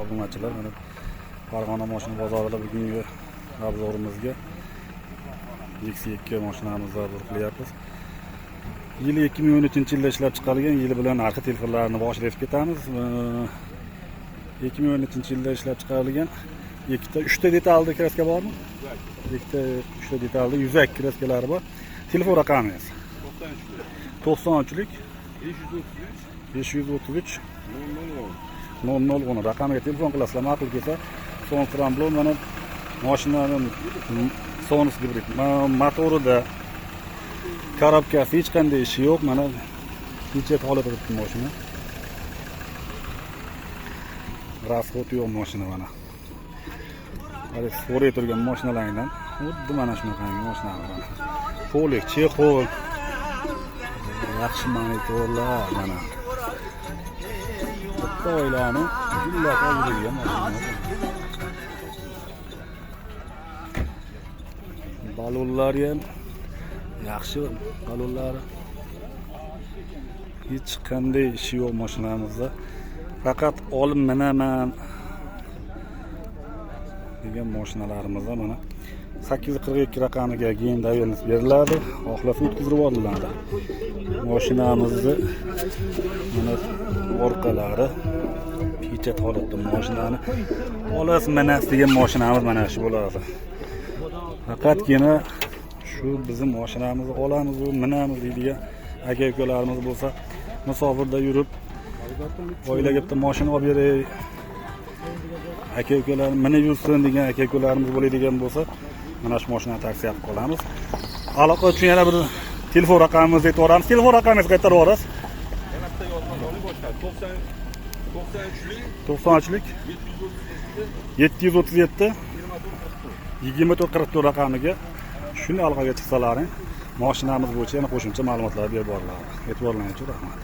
Obunachilar, mana Farg'ona mashina bozorida bugungi обзор imizga X2 mashinamizni обзор qilyapmiz. Yili 2013-yilda ishlab chiqarilgan, yili bilan narxi, telefonlarini boshida aytib ketamiz. 2013-yilda ishlab chiqarilgan, ikkita, uchta detalda краска bormi? Ikkita, uchta detalda yuzak краска lari bor. Telefon raqamingiz? 93 93lik 533 533 00 10. 00 10 raqamiga telefon qilasizlar, ma'qul kelsa. Sonus Ramblon, mana mashinani Sonus gibrid motorida, коробка si, hech qanday ishi yo'q. Mana pechat holatida turibdi mashina, расход yo'q mashina. Mana hali so'ray turgan mashinalardan xuddi mana shunaqangi mashinalar. Mana полик, чехол, yaxshi monitorlar, mana bitta oilani gullab oladigan mashina. Balonlari ham yaxshi, balonlari. Hech qanday ishi yo'q mashinamizda, faqat olib minaman degan mashinalarimizda mana 842 raqamiga ген доверенность beriladi, xohlasa o'tkazib yuboriladi. Mashinamizni mana orqalari pechat holatda. Mashinani olasiz, minasiz degan mashinamiz mana shu bo'ladi. Faqatgina shu bizni mashinamizni olamiz, minamiz deydigan aka ukalarimiz bo'lsa, musofirda yurib oilaga bitta mashina olib beray, aka ukalar minib yursin degan aka ukalarimiz bo'ladigan bo'lsa, mana shu mashinani tavsiya qilib qolamiz. Aloqa uchun yana bir telefon raqamimizni aytib yuboramiz. Telefon raqamingizni qaytarib yuborasiz. Yana bitta yozma oling boshqa. 90 93lik 93lik 737 737 24 44. 24 44 raqamiga shunday aloqaga chiqsalaring, mashinamiz bo'yicha yana qo'shimcha ma'lumotlar berib boriladi. E'tiborlaringiz uchun rahmat.